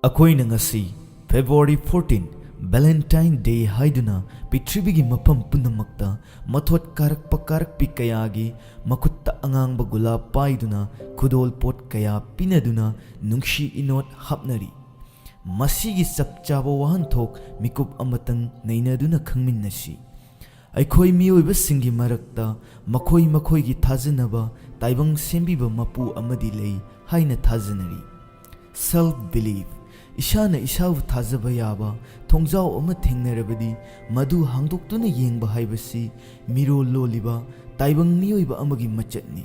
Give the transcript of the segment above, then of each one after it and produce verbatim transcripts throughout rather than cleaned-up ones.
ꯑꯩꯈꯣꯏꯅ ꯉꯁꯤ February fourteen, Valentine Day ꯍꯥꯏꯗꯨꯅ ꯄ꯭ꯔꯤꯊꯤꯕꯤꯒꯤ ꯃꯐꯝ ꯄꯨꯝꯅꯃꯛꯇ ꯃꯊꯣꯠ ꯀꯥꯔꯛꯄ ꯀꯥꯔꯛꯄꯤ ꯀꯌꯥꯒꯤ ꯃꯈꯨꯠꯇ ꯑꯉꯥꯡꯕ ꯒꯨꯂꯥꯞ ꯄꯥꯏꯗꯨꯅ ꯈꯨꯗꯣꯜ ꯄꯣꯠ ꯀꯌꯥ ꯄꯤꯅꯗꯨꯅ ꯅꯨꯡꯁꯤ ꯏꯅꯣꯠ ꯍꯥꯞꯅꯔꯤ꯫ ꯃꯁꯤꯒꯤ ꯆꯞ ꯆꯥꯕ ꯋꯥꯍꯟꯊꯣꯛ ꯃꯤꯀꯨꯞ ꯑꯃꯇꯪ ꯅꯩꯅꯗꯨꯅ ꯈꯪꯃꯤꯟꯅꯁꯤ꯫ ꯑꯩꯈꯣꯏ ꯃꯤꯑꯣꯏꯕꯁꯤꯡꯒꯤ ꯃꯔꯛꯇ ꯃꯈꯣꯏ ꯃꯈꯣꯏꯒꯤ ꯊꯥꯖꯅꯕ ꯇꯥꯏꯕꯪ ꯁꯦꯝꯕꯤꯕ ꯃꯄꯨ ꯑꯃꯗꯤ ꯂꯩ ꯍꯥꯏꯅ ꯊꯥꯖꯅꯔꯤ꯫ Self belief, ꯏꯁꯥꯅ ꯏꯁꯥꯕꯨ ꯊꯥꯖꯕ ꯌꯥꯕ ꯊꯣꯡꯖꯥꯎ ꯑꯃ ꯊꯦꯡꯅꯔꯕꯗꯤ ꯃꯗꯨ ꯍꯥꯡꯗꯣꯛꯇꯨꯅ ꯌꯦꯡꯕ ꯍꯥꯏꯕꯁꯤ ꯃꯤꯔꯣꯜ ꯂꯣꯜꯂꯤꯕ ꯇꯥꯏꯕꯪ ꯃꯤꯑꯣꯏꯕ ꯑꯃꯒꯤ ꯃꯆꯠꯅꯤ꯫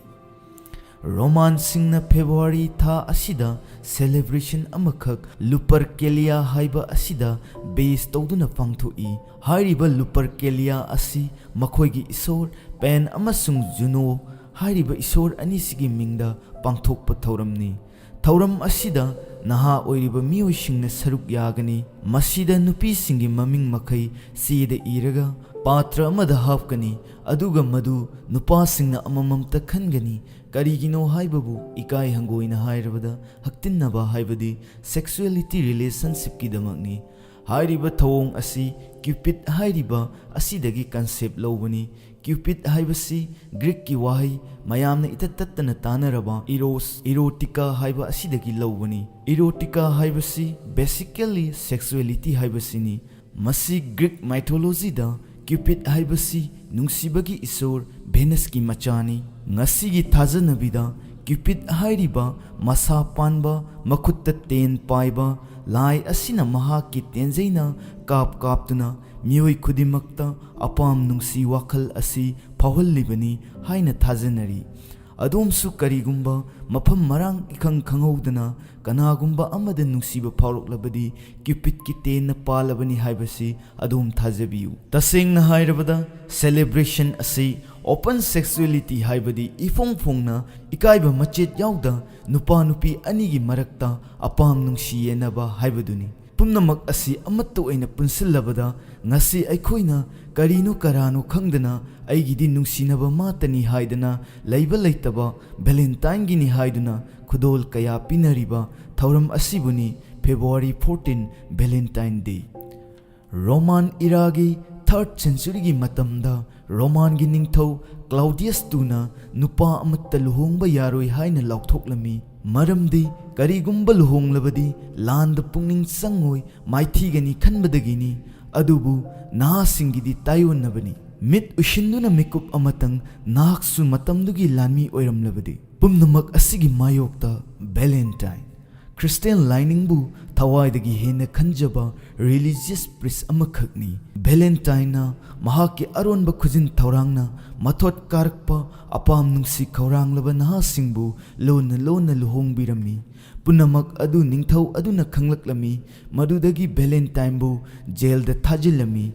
ꯔꯣꯃꯥꯟꯁꯤꯡꯅ ꯐꯦꯕ꯭ꯔꯨꯋꯥꯔꯤ ꯊꯥ ꯑꯁꯤꯗ celebration ꯑꯃꯈꯛ ꯂꯨꯄꯔꯀꯦꯂꯤꯌꯥ ꯍꯥꯏꯕ ꯑꯁꯤꯗ base ꯇꯧꯗꯨꯅ ꯄꯥꯡꯊꯣꯛꯏ꯫ ꯍꯥꯏꯔꯤꯕ ꯂꯨꯄꯔꯀꯦꯂꯤꯌꯥ ꯑꯁꯤ ꯃꯈꯣꯏꯒꯤ ꯏꯁꯣꯔ ꯄꯦꯟ ꯑꯃꯁꯨꯡ ꯖꯨꯅꯣ ꯍꯥꯏꯔꯤꯕ ꯏꯁꯣꯔ ꯑꯅꯤꯁꯤꯒꯤ ꯃꯤꯡꯗ ꯄꯥꯡꯊꯣꯛꯄ ꯊꯧꯔꯝꯅꯤ꯫ ꯊꯧꯔꯝ ꯑꯁꯤꯗ ꯅꯍꯥ ꯑꯣꯏꯔꯤꯕ ꯃꯤꯑꯣꯏꯁꯤꯡꯅ ꯁꯔꯨꯛ ꯌꯥꯒꯅꯤ꯫ ꯃꯁꯤꯗ ꯅꯨꯄꯤꯁꯤꯡꯒꯤ ꯃꯃꯤꯡ ꯃꯈꯩ ꯆꯦꯗ ꯏꯔꯒ ꯄꯥꯇ꯭ꯔ ꯑꯃꯗ ꯍꯥꯞꯀꯅꯤ, ꯑꯗꯨꯒ ꯃꯗꯨ ꯅꯨꯄꯥꯁꯤꯡꯅ ꯑꯃꯃꯝꯇ ꯈꯟꯒꯅꯤ꯫ ꯀꯔꯤꯒꯤꯅꯣ ꯍꯥꯏꯕꯕꯨ ꯏꯀꯥꯏ ꯍꯪꯒꯣꯏꯅ ꯍꯥꯏꯔꯕꯗ ꯍꯛꯇꯤꯟꯅꯕ ꯍꯥꯏꯕꯗꯤ sexuality relationshipꯀꯤꯗꯃꯛꯅꯤ꯫ ꯍꯥꯏꯔꯤꯕ ꯊꯧꯑꯣꯡ ꯑꯁꯤ ꯀ꯭ꯌꯨꯄꯤꯠ ꯍꯥꯏꯔꯤꯕ ꯑꯁꯤꯗꯒꯤ concept ꯂꯧꯕꯅꯤ꯫ ꯀ꯭ꯌꯨꯄꯤꯠ ꯍꯥꯏꯕꯁꯤ ꯒ꯭ꯔꯤꯛꯀꯤ ꯋꯥꯍꯩ ꯃꯌꯥꯝꯅ ꯏꯇꯠ ꯇꯠꯇꯅ ꯇꯥꯅꯔꯕ ꯏꯔꯣꯁ, ꯏꯔꯣꯇꯤꯀꯥ ꯍꯥꯏꯕ ꯑꯁꯤꯗꯒꯤ ꯂꯧꯕꯅꯤ꯫ ꯏꯔꯣꯇꯤꯀꯥ ꯍꯥꯏꯕꯁꯤ basically sexuality ꯍꯥꯏꯕꯁꯤꯅꯤ꯫ ꯃꯁꯤ ꯒ꯭ꯔꯤꯛ mythologyꯗ ꯀ꯭ꯌꯨꯄꯤꯠ ꯍꯥꯏꯕꯁꯤ ꯅꯨꯡꯁꯤꯕꯒꯤ ꯏꯁꯣꯔ ꯚꯦꯅꯁꯀꯤ ꯃꯆꯥꯅꯤ꯫ ꯉꯁꯤꯒꯤ ꯊꯥꯖꯅꯕꯤꯗ ꯀ꯭ꯌꯨꯄꯤꯠ ꯍꯥꯏꯔꯤꯕ ꯃꯁꯥ ꯄꯥꯟꯕ, ꯃꯈꯨꯠꯇ ꯇꯦꯟ ꯄꯥꯏꯕ ꯂꯥꯏ ꯑꯁꯤꯅ ꯃꯍꯥꯛꯀꯤ ꯇꯦꯟꯖꯩꯅ ꯀꯥꯞ ꯀꯥꯞꯇꯨꯅ ꯃꯤꯑꯣꯏ ꯈꯨꯗꯤꯡꯃꯛꯇ ꯑꯄꯥꯝ ꯅꯨꯡꯁꯤ ꯋꯥꯈꯜ ꯑꯁꯤ ꯐꯥꯎꯍꯜꯂꯤꯕꯅꯤ ꯍꯥꯏꯅ ꯊꯥꯖꯅꯔꯤ꯫ ꯑꯗꯣꯝꯁꯨ ꯀꯔꯤꯒꯨꯝꯕ ꯃꯐꯝ ꯃꯔꯥꯡ ꯏꯈꯪ ꯈꯪꯍꯧꯗꯅ ꯀꯅꯥꯒꯨꯝꯕ ꯑꯃꯗ ꯅꯨꯡꯁꯤꯕ ꯐꯥꯎꯔꯛꯂꯕꯗꯤ ꯀ꯭ꯌꯨꯄꯤꯠꯀꯤ ꯇꯦꯟꯅ ꯄꯥꯜꯂꯕꯅꯤ ꯍꯥꯏꯕꯁꯤ ꯑꯗꯣꯝ ꯊꯥꯖꯕꯤꯌꯨ꯫ ꯇꯁꯦꯡꯅ ꯍꯥꯏꯔꯕꯗ celebration ꯑꯁꯤ open sexuality ꯍꯥꯏꯕꯗꯤ ꯏꯐꯣꯡ ꯐꯣꯡꯅ ꯏꯀꯥꯏꯕ ꯃꯆꯦꯠ ꯌꯥꯎꯗ ꯅꯨꯄꯥ ꯅꯨꯄꯤ ꯑꯅꯤꯒꯤ ꯃꯔꯛꯇ ꯑꯄꯥꯝ ꯅꯨꯡꯁꯤ ꯌꯦꯟꯅꯕ ꯍꯥꯏꯕꯗꯨꯅꯤ꯫ ꯄꯨꯝꯅꯃꯛ ꯑꯁꯤ ꯑꯃꯠꯇ ꯑꯣꯏꯅ ꯄꯨꯟꯁꯤꯜꯂꯕꯗ ꯉꯁꯤ ꯑꯩꯈꯣꯏꯅ ꯀꯔꯤꯅꯣ ꯀꯔꯥꯅꯣ ꯈꯪꯗꯅ ꯑꯩꯒꯤꯗꯤ ꯅꯨꯡꯁꯤꯅꯕ ꯃꯥꯇꯅꯤ ꯍꯥꯏꯗꯅ ꯂꯩꯕ ꯂꯩꯇꯕ Valentineꯒꯤꯅꯤ ꯍꯥꯏꯗꯨꯅ ꯈꯨꯗꯣꯜ ꯀꯌꯥ ꯄꯤꯅꯔꯤꯕ ꯊꯧꯔꯝ ꯑꯁꯤꯕꯨꯅꯤ February fourteen, Valentine Day꯫ Roman eraꯒꯤ third centuryꯒꯤ ꯃꯇꯝꯗ Romanꯒꯤ ꯅꯤꯡꯊꯧ Claudius two ꯅ ꯅꯨꯄꯥ ꯑꯃꯠꯇ ꯂꯨꯍꯣꯡꯕ ꯌꯥꯔꯣꯏ ꯍꯥꯏꯅ ꯂꯥꯎꯊꯣꯛꯂꯝꯃꯤ꯫ ꯃꯔꯝꯗꯤ ꯀꯔꯤꯒꯨꯝꯕ ꯂꯨꯍꯣꯡꯂꯕꯗꯤ ꯂꯥꯟꯗ ꯄꯨꯛꯅꯤꯡ ꯆꯪꯉꯣꯏ, ꯃꯥꯏꯊꯤꯒꯅꯤ ꯈꯟꯕꯗꯒꯤꯅꯤ꯫ ꯑꯗꯨꯕꯨ ꯅꯍꯥꯁꯤꯡꯒꯤꯗꯤ ꯇꯥꯏꯑꯣꯟꯅꯕꯅꯤ꯫ ꯃꯤꯠ ꯎꯏꯁꯤꯟꯗꯨꯅ ꯃꯤꯀꯨꯞ ꯑꯃꯇꯪ, ꯅꯍꯥꯛꯁꯨ ꯃꯇꯝꯗꯨꯒꯤ ꯂꯥꯟꯃꯤ ꯑꯣꯏꯔꯝꯂꯕꯗꯤ꯫ ꯄꯨꯝꯅꯃꯛ ꯑꯁꯤꯒꯤ ꯃꯥꯌꯣꯛꯇ Valentine꯫ ꯈ꯭ꯔꯤꯁꯇꯤꯌꯥꯟ ꯂꯥꯏꯅꯤꯡꯕꯨ ꯊꯋꯥꯏꯗꯒꯤ ꯍꯦꯟꯅ ꯈꯟꯖꯕ religious priest ꯑꯃꯈꯛꯅꯤ꯫ Valentineꯅ ꯃꯍꯥꯛꯀꯤ ꯑꯔꯣꯟꯕ ꯈꯨꯖꯤꯟ ꯊꯧꯔꯥꯡꯅ ꯃꯊꯣꯠ ꯀꯥꯔꯛꯄ ꯑꯄꯥꯝ ꯅꯨꯡꯁꯤ ꯈꯧꯔꯥꯡꯂꯕ ꯅꯍꯥꯁꯤꯡꯕꯨ ꯂꯣꯟꯅ ꯂꯣꯟꯅ ꯂꯨꯍꯣꯡꯕꯤꯔꯝꯃꯤ꯫ ꯄꯨꯝꯅꯃꯛ ꯑꯗꯨ ꯅꯤꯡꯊꯧ ꯑꯗꯨꯅ ꯈꯪꯂꯛꯂꯝꯃꯤ꯫ ꯃꯗꯨꯗꯒꯤ Valentineꯕꯨ ꯖꯦꯜꯗ ꯊꯥꯖꯤꯜꯂꯝꯃꯤ꯫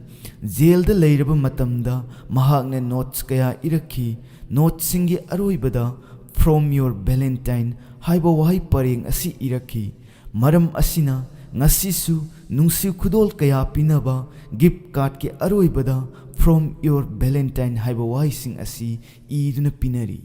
ꯖꯦꯜꯗ ꯂꯩꯔꯕ ꯃꯇꯝꯗ ꯃꯍꯥꯛꯅ notes ꯀꯌꯥ ꯏꯔꯛꯈꯤ꯫ Notesꯁꯤꯡꯒꯤ ꯑꯔꯣꯏꯕꯗ "From your Valentine" ꯍꯥꯏꯕ ꯋꯥꯍꯩ ꯄꯔꯦꯡ ꯑꯁꯤ ꯏꯔꯛꯈꯤ꯫ ꯃꯔꯝ ꯑꯁꯤꯅ ꯉꯁꯤꯁꯨ ꯅꯨꯡꯁꯤ ꯈꯨꯗꯣꯜ ꯀꯌꯥ ꯄꯤꯅꯕ gift cardꯀꯤ ꯑꯔꯣꯏꯕꯗ "From your Valentine" ꯍꯥꯏꯕ ꯋꯥꯍꯩꯁꯤꯡ ꯑꯁꯤ ꯏꯗꯨꯅ ꯄꯤꯅꯔꯤ꯫